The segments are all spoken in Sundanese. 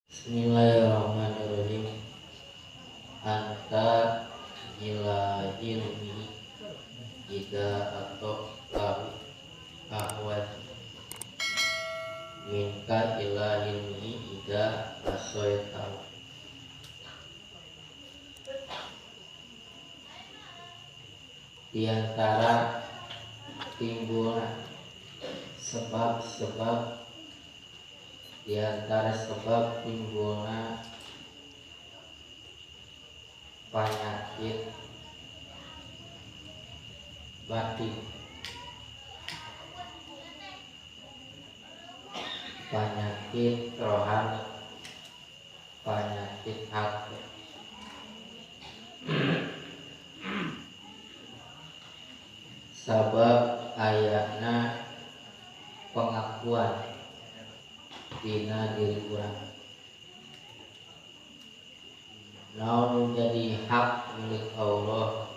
Bismillahirrahmanirrahim. Anta ila ilmi ida atau lahu ahwat minka ila ilmi ida asoitahu. Di antara timbulna sebab-sebab, di antara sebab timbulna penyakit batin, penyakit rohani, penyakit hati. Sabab ayatna pengakuan dina diri urang. Naon jadi hak milik Allah,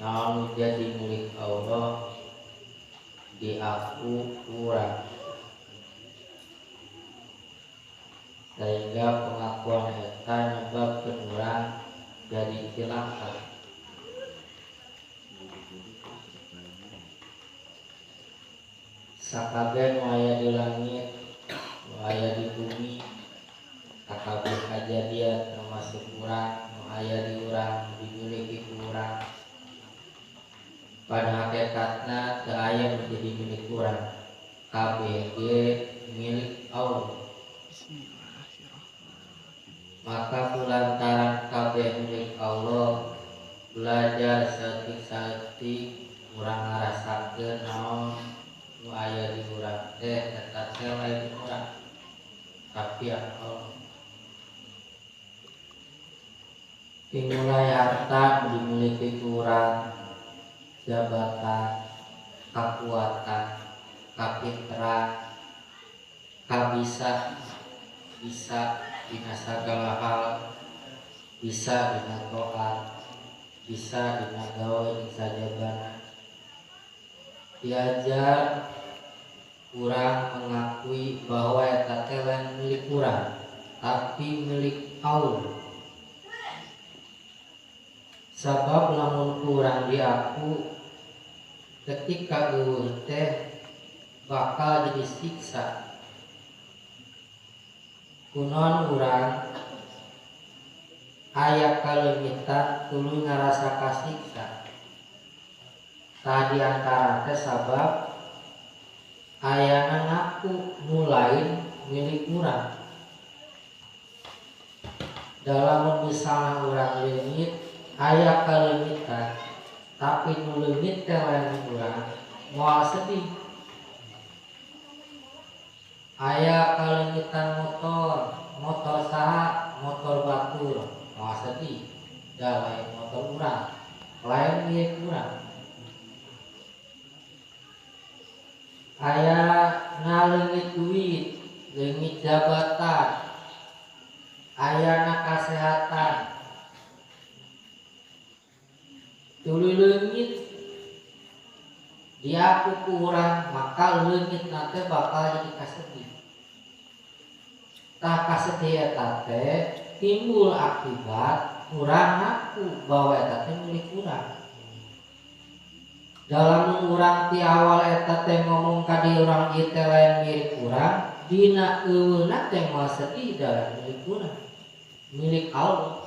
naon jadi milik Allah diaku urang, sehingga pengakuan eta nyebabkeun urang jadi cilaka. Sakabeh nu aya di langit, nu aya di bumi, sakabeh kajadian termasuk urang, nu aya di urang, dimiliki ku urang. Pada hakikatna teu aya nu jadi milik urang, kabeh ge milik Allah. Maka kulantaran kabeh milik Allah, belajar saeutik-saeutik urang ngarasakeun naon nu aya di urang teh eta teh lain urang, tapi Allah. Dimulai harta dimiliki ku urang, jabatan, kekuatan, kapinteran, kabisa, bisa dina sagala hal, bisa dina toat, bisa dina gawe jeung sajabana. Diajar urang mengakui bahwa eta teh lain milik urang, tapi milik Allah. Sabab lamun urang diaku ketika eueuh teh bakal jadi siksa. Kunaon urang aya kaleungitan tuluy ngarasa kasiksa. Tah di antara teh sabab ayana ngaku nu lain milik urang. Dalam misalna urang leungit aya kaleungitan, tapi nu leungit teh lain urang, moal sedih. Aya kaleungitan motor, motor saha, motor batur, moal sedih. Da lain motor urang, lain milik urang. Aya ngaleungit duit, leungit jabatan, ayana kasehatan, tuluy leungit diaku ku urang, maka leungit teh bakal jadi kasedih. Tah kasedih eta teh timbul akibat urang ngaku bahwa eta teh milik urang. Dalam urang ti awal eta teh ngomong ka di urang ieu teh lain milik urang, dina eueuhna teh moal sedih da milik urang, milik Allah.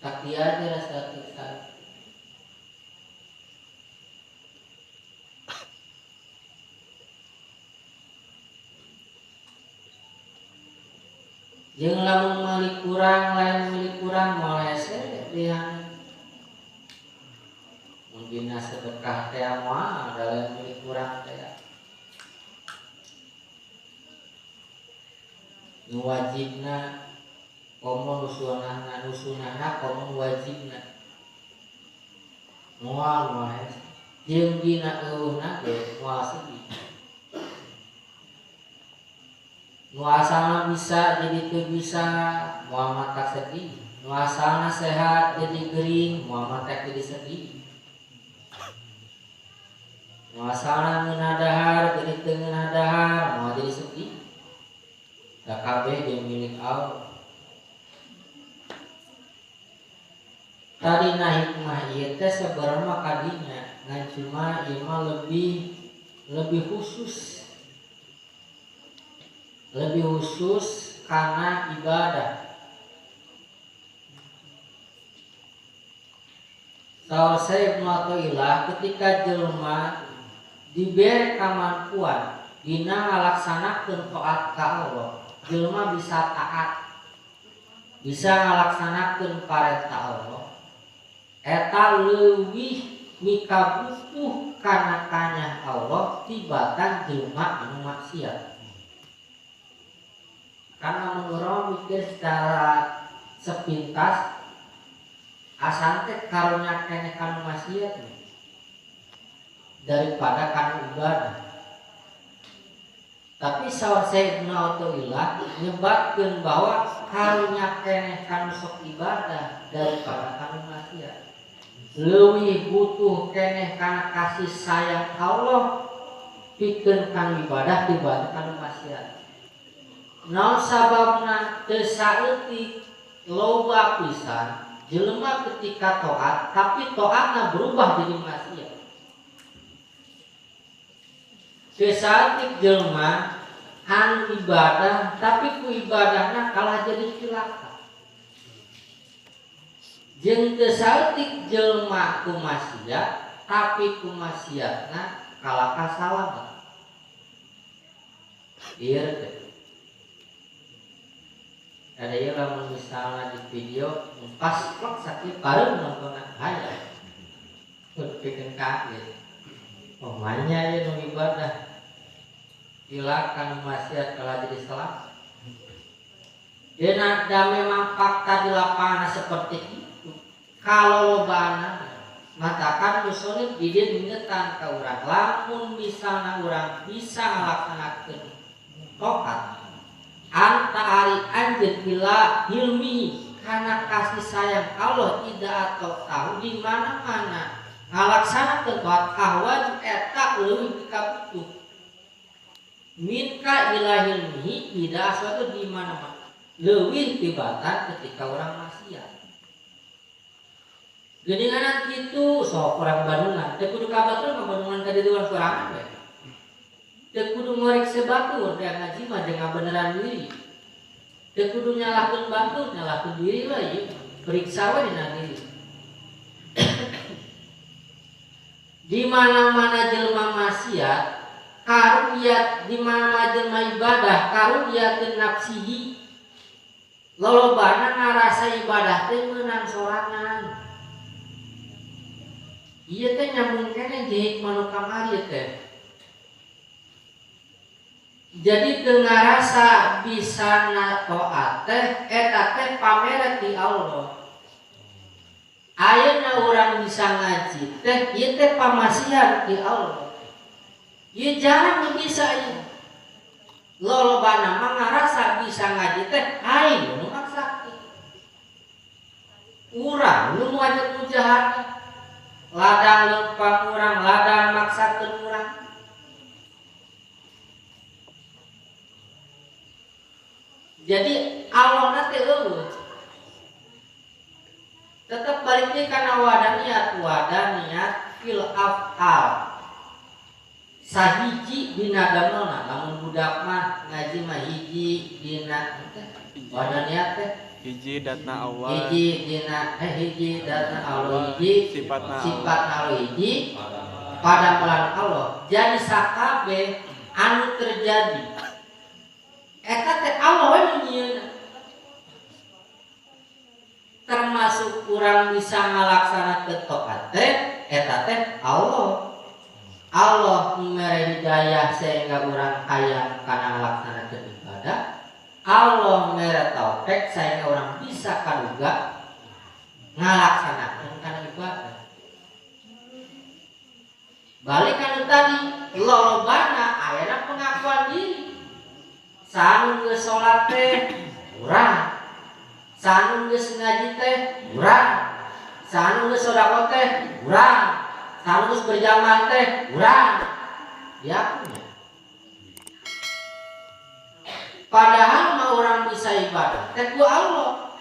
Tak diajar saeutik-saeutik. Jeung lamun milik urang lain milik urang moal hese lian. Mun dina sedekah teh moal da lain milik urang teh. Nu wajibna komo nu sunahna, nu sunahna komo nu wajibna. Moal moal hese. Jeung dina eueuhna ge moal sedih. Nu asalna bisa jadi teu bisa, moal matak sedih. Nu asalna sehat jadi gering, moal matak jadi sedih. Nu asalna ngeunah dahar jadi teu ngeunah dahar, moal jadi sedih. Kabeh jeung milik Allah. Tadina hikmah ieu teh sebenarnya kadinya ngan cuma ieu mah lebih khusus. Lebih khusus karena ibadah. Saur Syekh Ibnu Athaillah ketika jelema diberi kemampuan dina ngalaksanakeun taat ka Allah, jelema bisa taat, bisa ngalaksanakeun parentah Allah. Eta leuwih mikabutuh kana kanyah Allah tibatan jelema anu maksiat. Karena menurut mikir secara sepintas asan teh karunya keneh kanu maksiat daripada kanu ibadah. Tapi saur Syekh Ibnu Athaillah nyebatkeun bahwa karunya keneh kanu sok ibadah daripada kanu maksiat. Leuwih butuh keneh kana kasih sayang Allah pikeun kanu ibadah tibatan kanu maksiat. Naon sababna teu saeutik loba pisan jelema ketika taat tapi taatna berubah jadi maksiat. Teu saeutik jelema anu ibadah tapi ku ibadahna kalah jadi cilaka. Jeung teu saeutik jelema ku maksiat tapi ku maksiatna kalah kasalamat. Ieu teh ada ya lamun misalnya di video pas plek sakit baru nonton hayang berpikir kaget oh manya ya nu ibadah silakan maksiat kalau jadi salah dan ada memang fakta di lapangan seperti itu kalau lobana matakan musonib di dia ngingetan ke urang lamun misalnya urang bisa ngalaksanakeun tokat anta ari anjeun ila hilmi karena kasih sayang Allah tidak atau tahu di mana-mana ngalaksanakeun taat ahwaj eta leuwih dikabutuh minka ila hilmihi tidak sesuatu di mana-mana leuwih tibatan ketika orang maksiat. Geuninganan kitu sok urang Bandungan teu kudu ka batur mah Bandungan ka ditu urang sorangan we. Teu kudu ngoreksi batur da ngaji mah jeung ngabeneran diri. Teu kudu nyalahkeun batur, nyalahkeun diri we ieu. Periksa we dina diri. Di mana-mana jelema maksiat, karubiat di mana-mana jelema ibadah, karubiateun nafsihi. Lolobana ngarasa ibadah teh meunang sorangan. Ieu teh nyambung keneh jeung hikmah nu kamari teh. Jadi teu ngarasa bisa na taat teh eta teh pamere ti Allah. Ayeuna urang bisa ngaji teh ieu teh pamasihan ti Allah. Ieu jarang nu bisa ieu. Lolobana mah ngarasa bisa ngaji teh aing nu maksakeun. Urang nu ngajak mujahadah. Ladang lempang urang, ladang maksakeun urang. Jadi Allah teh eueuh. Tetep balik deui kana wadah niat fil af'al. Sahiji dina damelna, lamun budak mah ngaji mah hiji dina wadah niat teh hiji datna Allah, hiji dina hiji datna Allah, hiji sifatna Allah, hiji padamelan Allah. Jadi sakabeh anu terjadi eta teh Allah we nu nyieunna. Termasuk kurang bisa ngalaksanakeun taat teh eta teh Allah. Allah mere hidayah sehingga urang hayang kana ngalaksanakeun ibadah. Allah mere taufik sehingga orang bisa kaduga ngalaksanakeun kana ibadah. Balik anu tadi lolobana ayana pengakuan diri. Sanu geus salat teh urang, sanu geus ngaji teh urang, sanu geus sedekah teh urang, sanu geus berjamaah teh urang. Dia punya. Padahal mah urang ibadah teh ku Allah.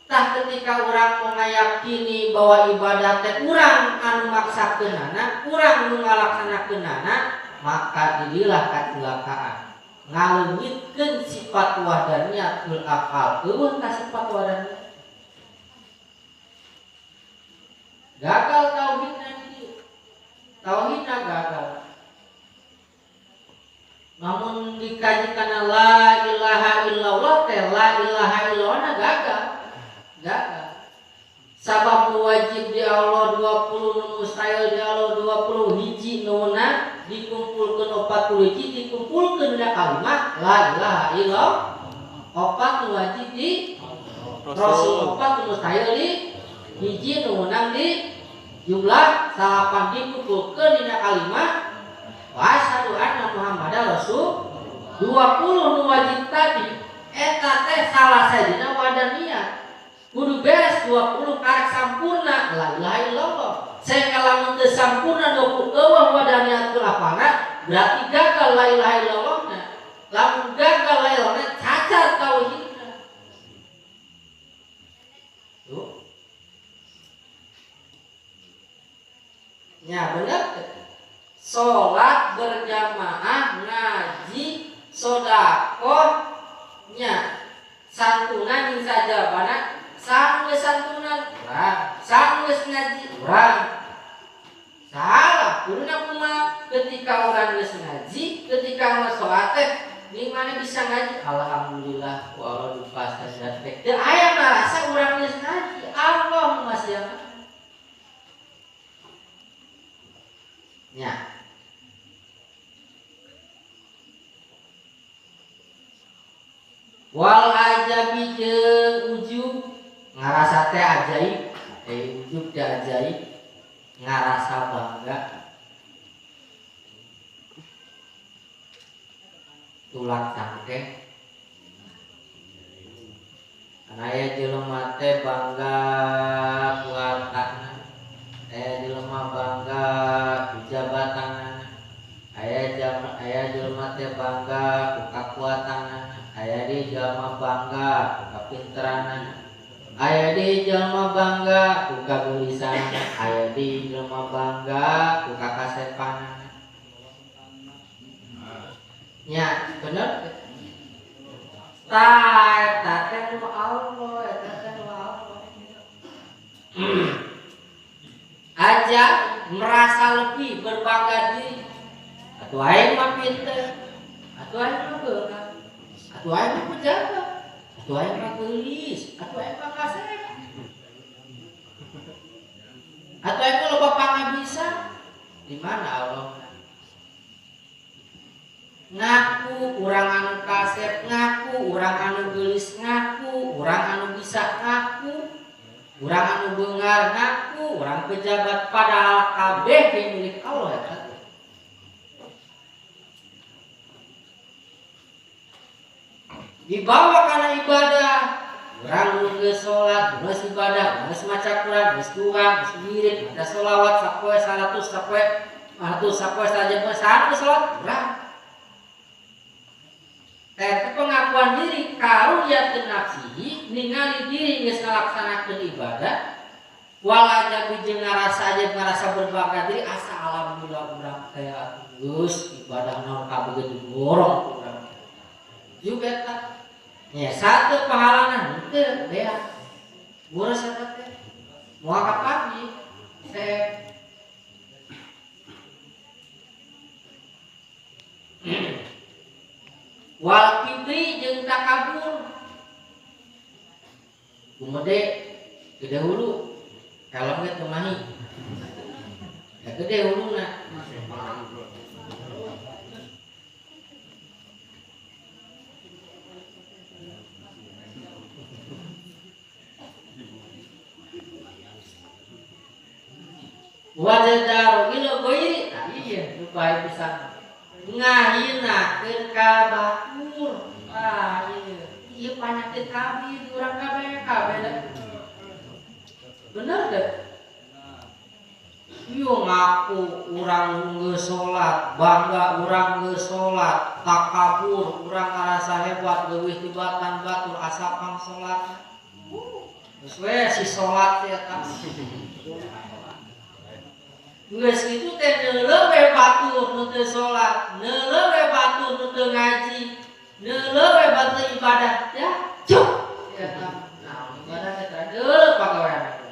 Tah ketika urang meyakini bahwa ibadah teh urang anu maksakeunana, urang nu ngalaksanakeunana, maka dirilah kecelakaan. Ngaleungitkeun sifat wahdaniyatul afal. Eueuh ka sifat wahdaniyah. Gagal tauhidna di dieu. Tauhidna gagal. Namun dikaji kana la ilaha illallah teh la ilaha illallah gagal. Gagal. Sabab wajib di Allah 20 nu mustahil di Allah 20 hiji nu meunang dikumpulkeun 40 hiji dikumpulkeun dina kalimat la ilaha illallah. Opat nu wajib di Rasul, opat nu mustahil di hiji nu meunang di jumlah 8 dikumpulkeun dina kalimat wa asyhadu anna Muhammadar Rasul. 20 nu wajib tadi eta teh salah sajina wadaniyah. Kudu beres 20 karek sampurna la ilaha illallah. Sehingga lamun teu sampurna 20 eueuh wadaniyatul afalna berarti gagal la ilaha illallahna. Lamun gagal la ilaha illallah cacat tauhidna. Tuh. Ya bener. Salat berjamaah, ngaji, sedekah nya santunan jeung sajabana. Sanggeus santunan urang, sanggeus ngaji urang. Salah, kuduna kumaha ketika urang geus ngaji, ketika geus salat teh di mana bisa ngaji? Alhamdulillah ku Allah dipasrahkeun teh. Teu aya ngarasa urang geus ngaji, Allah masihan. Nya. Wal ajabi jeung ujub ngarasa teh ajaib, ujub teh ajaib, ngarasa bangga. Tulak cangkeh. Karena aya jelema teh bangga ku hartana, aya jelema bangga ku jabatanana, aya jelema teh bangga ku kakuatanana, aya di jelema bangga ku kapinteranana, aya di jelema bangga ku kageulisanana, aya di jelema bangga ku kakasepanana. Nya, bener? Tah, eta teh nu Allah, eta teh nu Allah. Aja merasa lebih berbangga diri. Atuh aing mah pinter, atuh aing mah beunghar, atuh aing mah pejabat, atuh aing mah geulis, atuh aing mah kasep, atuh aing mah loba pangabisa. Di mana Allah? Ngaku urang anu kasep, ngaku urang anu geulis, ngaku urang anu bisa, ngaku urang anu beunghar, ngaku urang pejabat, padahal kabeh milik Allah eta. Dibawa karena ibadah, urang nu geus salat, geus ibadah, geus maca Quran, geus doa, geus wirid, maca sholawat sapoe 100 sapoe 100 sapoe saja saat geus salat urang. Eta pengakuan diri karunya nafsihi ningali diri geus ngalaksanakeun ibadah walaja jeung ngarasa aja ngarasa berbangga diri asa alhamdulillah urang teh geus ibadah naon kabeh digorong urang. Juga eta nya satu pahalana henteu bea. Boros eta teh. Moal kapanggih. Teh wal kibri jeung takabur. Gumede gede hulu, helm ge teu mahi. Da gede huluna. Wajadaru ila ghairi, nah iya lupa pisan. Ngahinakeun ka batur. Ah iya, ieu panyakit kami di urang kabeh kabeh. Bener teh? Ieu ngaku urang geus salat, bangga urang geus salat, takabur urang ngarasa hebat leuwih tibatan batur asa pang salat. Geus we si salat teh eta. Geus kitu teh neuleuh we batur nu teu salat, neuleuh we batur nu teu ngaji, neuleuh we batur ibadah ya cuk. Eta naon ibadah teh deuleuh pagawean.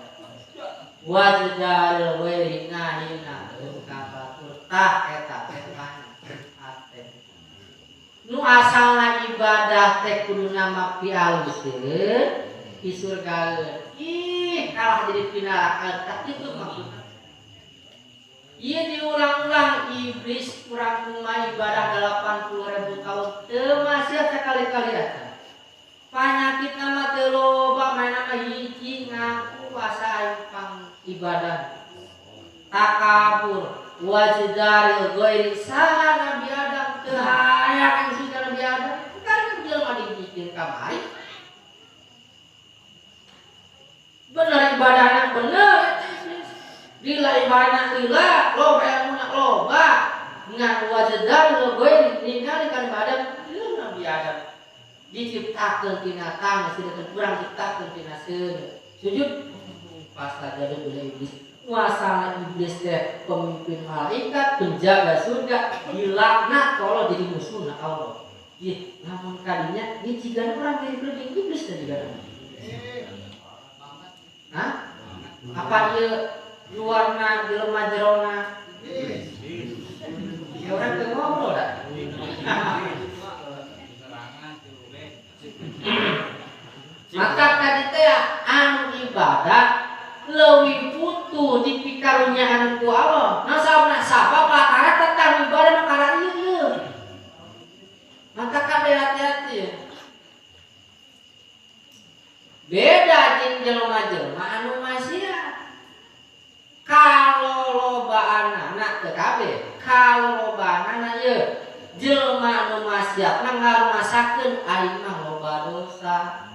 Wajdaril ghairi nahina ka batur tah eta teh ate. Nu asalna ibadah teh kuduna mah pialuseun di surgaeun. Ih, kalah jadi pinaraka tah kitu maksudna. Ieu diulang-ulang iblis kurang kumaha ibadah 80.000 tahun teu maksiat sakali-kali atuh. Panyakitna mah teu loba maena mah hiji ngaku asa aing pang ibadah. Takabur wajdaril ghairi saha Nabi Adam teu hayang ing surga Nabi Adam kan jelema dijieun kamari. Bener ibadahna bener eta iblis. Lila ibadahna lila loba ilmuna loba ngan wajdaril ghairi ningali kan Adam ieu Nabi Adam diciptakeun tina tanah sedangkan urang ciptakeun tina seuneu. Sujud pas jadi oleh iblis. Masalah iblis teh pemimpin malaikat, penjaga surga, dilaknat kalau jadi musuhna Allah. Ih, lamun kadinya ieu jigana urang mirip jeung iblis teh jigana. Hah? Apa ieu luarna jelema jerona? Ya urang teu ngobrol da. Maka tadi teh anu ibadah leuwih butuh dipikarunyaan ku Allah. Nah sababna sabab latara tentang ibadah mah kana ieu ieu. Maka kabeh hati-hati. Beda jeung jelema-jelema anu maksiat. Kalau loba anak teu kabeh, kalau loba anak ieu jelema anu maksiat mah ngarumasakeun aing mah loba dosa.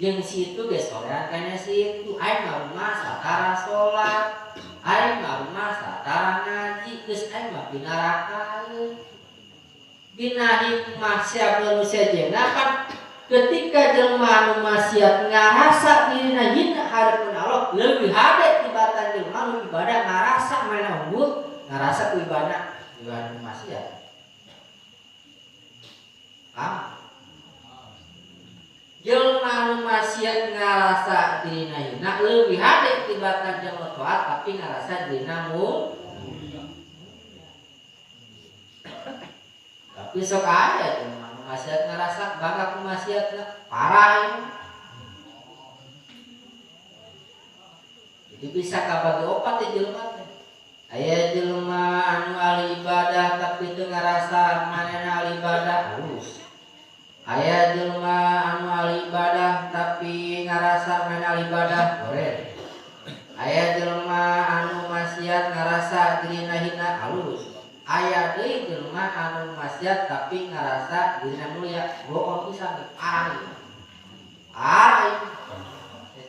Jeung situ geus sorean kana situ, aing mah rumasa tara salat, aing mah rumasa tara ngaji, geus aing mah binarakaeun. Dina hikmah siap nu sejenna kan ketika jelema anu maksiat ngarasa dirina hina hareupeun Allah leuwih hade tibatan jelema anu ibadah ngarasa mana unggul, ngarasa ku ibadah ibadah maksiat. Paham? Jelema anu maksiat ngarasa dirina hina leuwih hade tibatan jelema taat tapi ngarasa dirina mulia. Tapi sok aya jelema anu maksiat ngarasa bangga ku maksiatna parah ieu. Jadi bisa kabagi opat teh jelema teh. Aya jelema anu ahli ibadah tapi teu ngarasa manehna ahli ibadah halus. Aya jelema anu ahli ibadah tapi ngarasa manehna ahli ibadah goreng. Aya jelema anu maksiat ngarasa dirina hina halus. Aya deui jelema anu maksiat tapi ngarasa dirina mulia, bohong pisan parah ieu. Parah ieu.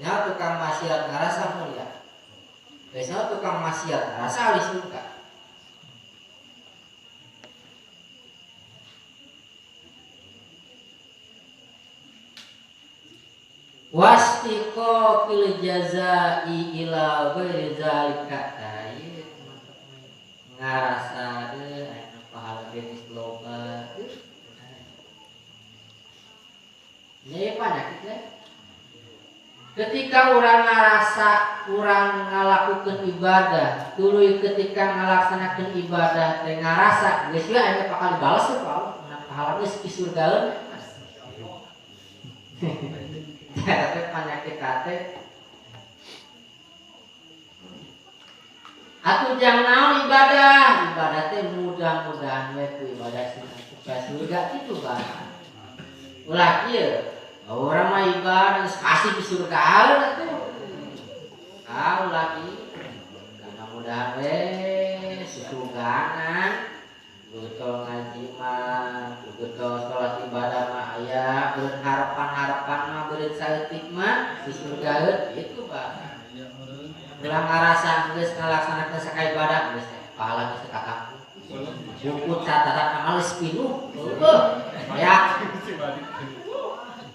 Nya tukang maksiat ngarasa mulia. Biasanya tukang maksiat ngarasa ahli surga. Wastiqaqil jazai ila ghairi zalika. Tah ieu ngarasa deui aya pahala geus loba. Nya penyakit teh. Ketika orang ngarasa urang ngalakukeun ibadah, tuluy ketika ngalaksanakeun ibadah teh ngarasa geus we aya bakal dibales ku Allah, menang pahala geus di surgaeun. Tapi penyakit hate. Atuh jang naon ibadah? Ibadah teh mudah-mudahan we ku ibadah sing ka surga kitu bah. Ulah kieu. Orang mah ibadah geus pasti di surga atuh. Ah ulah kieu. Mudah-mudahan we surgana. Betul ngaji mah, betul sholat ibadah mah aya, beureun harapan-harapan mah beureun saeutik mah di surgaeun kitu bah. Ulah ngarasa geus ngalaksanakeun sakaibadah geus pahala geus ka kampung. Buku catatan amal geus pinuh. Heueuh. Ya.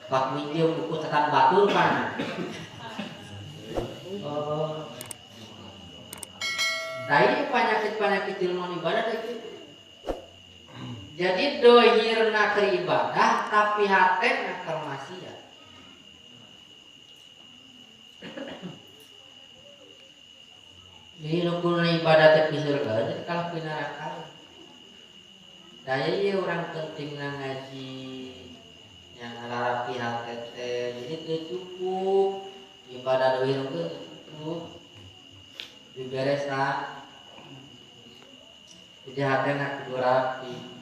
Pak minjem buku catatan batur pan. Oh. Nah ini penyakit-penyakit ilmu ibadah itu. Jadi dohirna keur ibadah tapi hatena keur maksiat. Jadi nu kudu ibadah teh di surga jadi kalah di neraka. Daya ieu urang pentingna ngaji yang ngararapi hate teh. Jadi teu cukup ibadah dohir teu cukup. Diberesan. Jadi hatena kudu rapi.